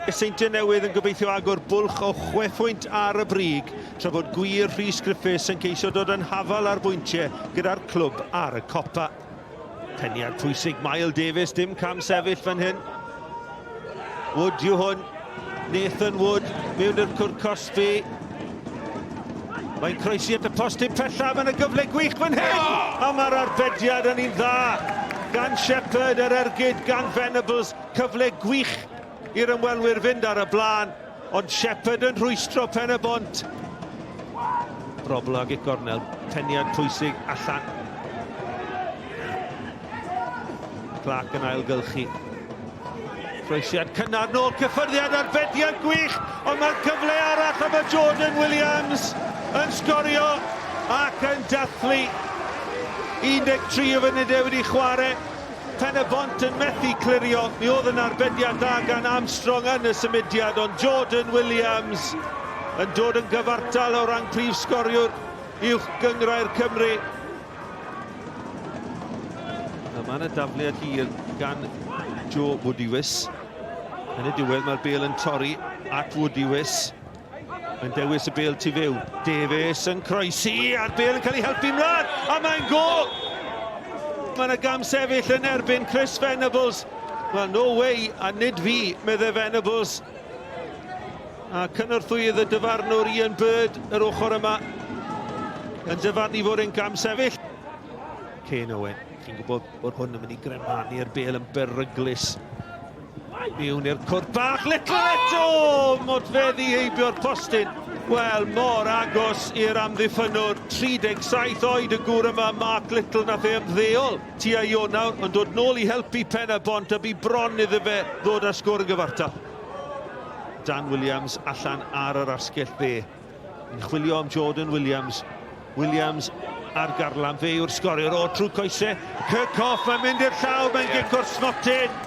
Y Seintiau Newydd yn gobeithio agor bwlch o chwe phwynt ar y brig, tra bod gwir Rhys Griffiths yn ceisio dod yn hafal ar bwyntiau gyda'r clwb ar y copa. Peniad pwysig Mael Davies, dim cam sefyll fan hyn. Wood yw hwn. Nathan Wood mewn i'r cwr cosbi. Mae'n croesi at y postyn pellaf yn y gyfle gwych fan hyn! A mae'r arbediad yn un dda gan Shepherd, yr ergyd gan Venables. Cyfle gwych i'r ymwelwyr fynd ar y blaen, ond Shepherd yn rhwystro Pen-y-bont. Robl ag gic gornel, peniad pwysig allan. Clark yn ailgylchu. Croesiad cynnar nôl, cyffyrddiad arbediad gwych, ond mae'r cyfle arall am y Jordan Williams yn sgorio ac yn dathlu. 13 o funudau wedi chwarae. Pen-y-bont yn methu clirio, mi oedd yn arbediad da gan Armstrong yn y symudiad, ond Jordan Williams yn dod yn gyfartal o ran prif sgoriwr uwch gynghrair Cymru. A mae yna dafliad hir gan Joe Woodiwiss. Yn y diwedd mae'r bêl yn torri at Woodiwiss. Mae'n dewis y bêl tu fyw. Davies yn croesi a'r bêl yn cael ei helpu mlaen a mae'n gôl! Mae yna gam sefyll yn erbyn Chris Venables. Well, no way, a nid fi, meddai Venables. A cynorthwyydd y dyfarnwr Ian Bird yr ochr yma yn dyfarnu fod e'n gam sefyll. Kane Owen, chi'n gwybod bod hwn yn mynd i gremanu'r bêl yn beryglus. Mewn i'r cwrt bach, Little eto! Modfeddi heibio'r postyn. Wel, mor agos i'r amddiffynnwr. 37 oed y gŵr yma, Mark Little, nath e ymddeol tua Ionawr, ond dod nôl i helpu Pen-y-bont a bu bron iddo fe ddod â sgôr yn gyfartal. Dan Williams allan ar yr asgell dde. Yn chwilio am Jordan Williams. Williams ar garlam, fe yw'r sgoriwr. O, trwy coesau. Kirkhoff, mae'n mynd i'r llawr, mae'n gic o'r smotyn.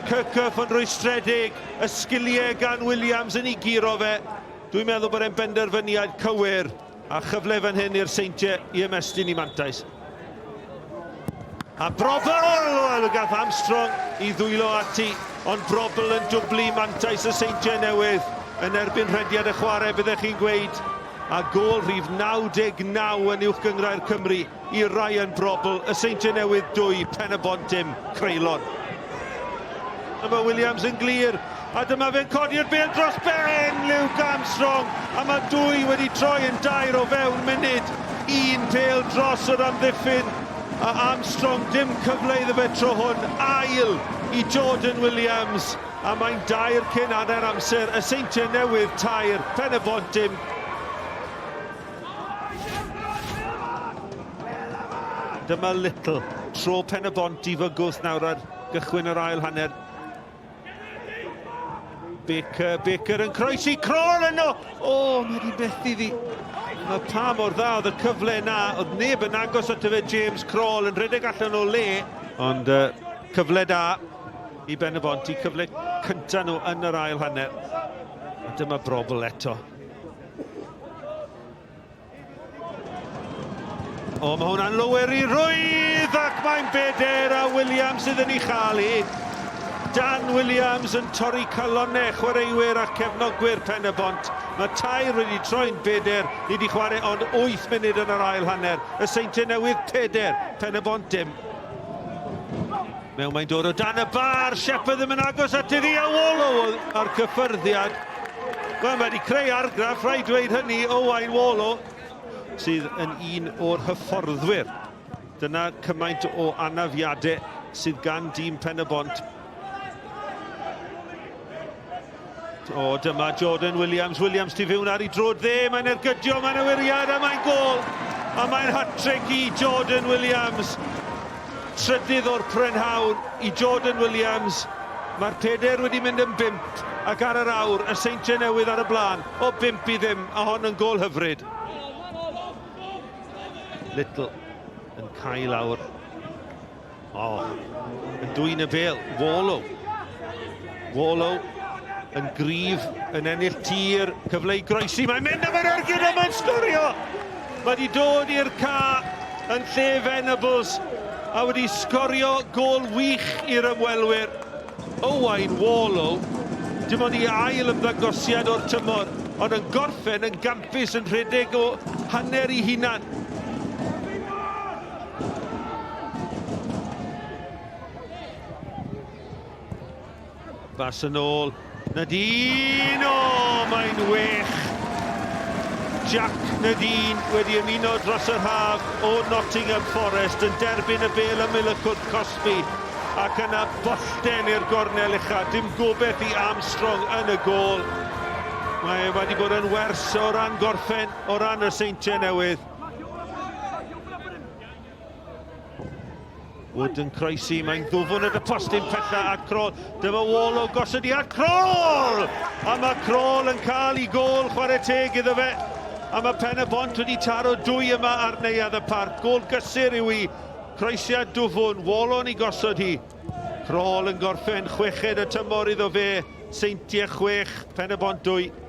Kirkhoff yn rwystredig. Y sgiliau gan Williams yn ei guro fe. Dwi'n meddwl bod e'n benderfyniad cywir a chyfle fan hyn i'r Seintiau i ymestyn i mantais. A Brobl! Wel, gath Armstrong i ddwylo ati, ond Brobl yn dwblu mantais y Seintiau Newydd yn erbyn rhediad y chwarae, byddech chi'n gweud. A gôl rhif 99 yn Uwch Gynghrair Cymru i Ryan Brobl, y Seintiau Newydd 2, Pen-y-bont dim, creulon. Mae Williams yn glir, a dyma fe'n codi'r bêl dros ben Luke Armstrong, a mae dwy wedi troi yn dair o fewn munud. Un pêl dros yr amddiffyn, a Armstrong dim cyfle iddo fe tro hwn. Ail i Jordan Williams, a mae'n dair cyn hanner amser. Y Seintiau Newydd tair, Pen-y-bont dim. Dyma Little, tro Pen-y-bont i fygwth nawr ar gychwyn yr ail hanner. Baker, Baker yn croesi, Kroll yno! O, oh, mae wedi methu ddi. Mae pa mor dda oedd y cyfle yna, oedd neb yn agos ato fe James Kroll yn rhedeg allan o le. Ond uh, cyfle da i Ben y Bont, i cyfle cyntaf nhw yn yr ail hanner. A dyma brobl eto. O, mae hwnna'n lower i rwydd ac mae'n beder a Williams sydd yn ei chael hi. Dan Williams yn torri calonnau chwaraewyr a cefnogwyr Pen y Bont. Mae tair wedi troi'n beder, ni wedi chwarae ond 8 munud yn yr ail hanner. Y Seintiau Newydd peder, Pen y Bont dim. Mewn mae'n dod o dan y bar, Shepherd ddim yn agos at iddi a Wallow a'r cyffyrddiad. Wel, mae wedi creu argraff, rhaid dweud hynny, Owain Wallow, sydd yn un o'r hyfforddwyr. Dyna cymaint o anafiadau sydd gan dîm Pen-y-bont. O, dyma Jordan Williams. Williams tu fewn ar ei drod dde. Mae'n ergydio, mae'n awyriad a mae'n gol. A mae'n hat-trick i Jordan Williams. Trydydd o'r prynhawn i Jordan Williams. Mae'r peder wedi mynd yn bump ac ar yr awr, y Seintiau Newydd ar y blaen o bump i ddim, a hon yn gol hyfryd. Little yn cael awr. O, yn dwyn y bêl. Wallow. Wallow yn gryf, yn ennill tir, cyfle i groesi, mae'n mynd am yr ergyd a mae'n sgorio! Mae wedi dod i'r ca yn lle Venables a wedi sgorio gôl wych i'r ymwelwyr. Owain Wallow Dim ond i ail ymddangosiad o'r tymor, ond yn gorffen yn gampus yn rhedeg o hanner i hunan. Bas yn ôl. Nadine! O, mae'n wych! Jack Nadine wedi ymuno dros yr haf o Nottingham Forest yn derbyn y bel ymyl y cwrt cosbi ac yna bollten i'r gornel ucha. Dim gobeith i Armstrong yn y gôl. Mae e wedi bod yn wers o ran gorffen, o ran y Seintiau Newydd. Wood yn croesi, mae'n ddwfwn at y postyn pella at Kroll. Dyma Wall o gosod i at Kroll! A mae Kroll yn cael ei gôl chwarae teg iddo fe. A mae Pen y Bont wedi taro dwy yma ar Neuadd y Parc. Gôl gysur yw i croesiad dwfwn, Wallon i gosod hi. Kroll yn gorffen chweched y tymor iddo fe, Seintiau 6, Pen y Bont 2.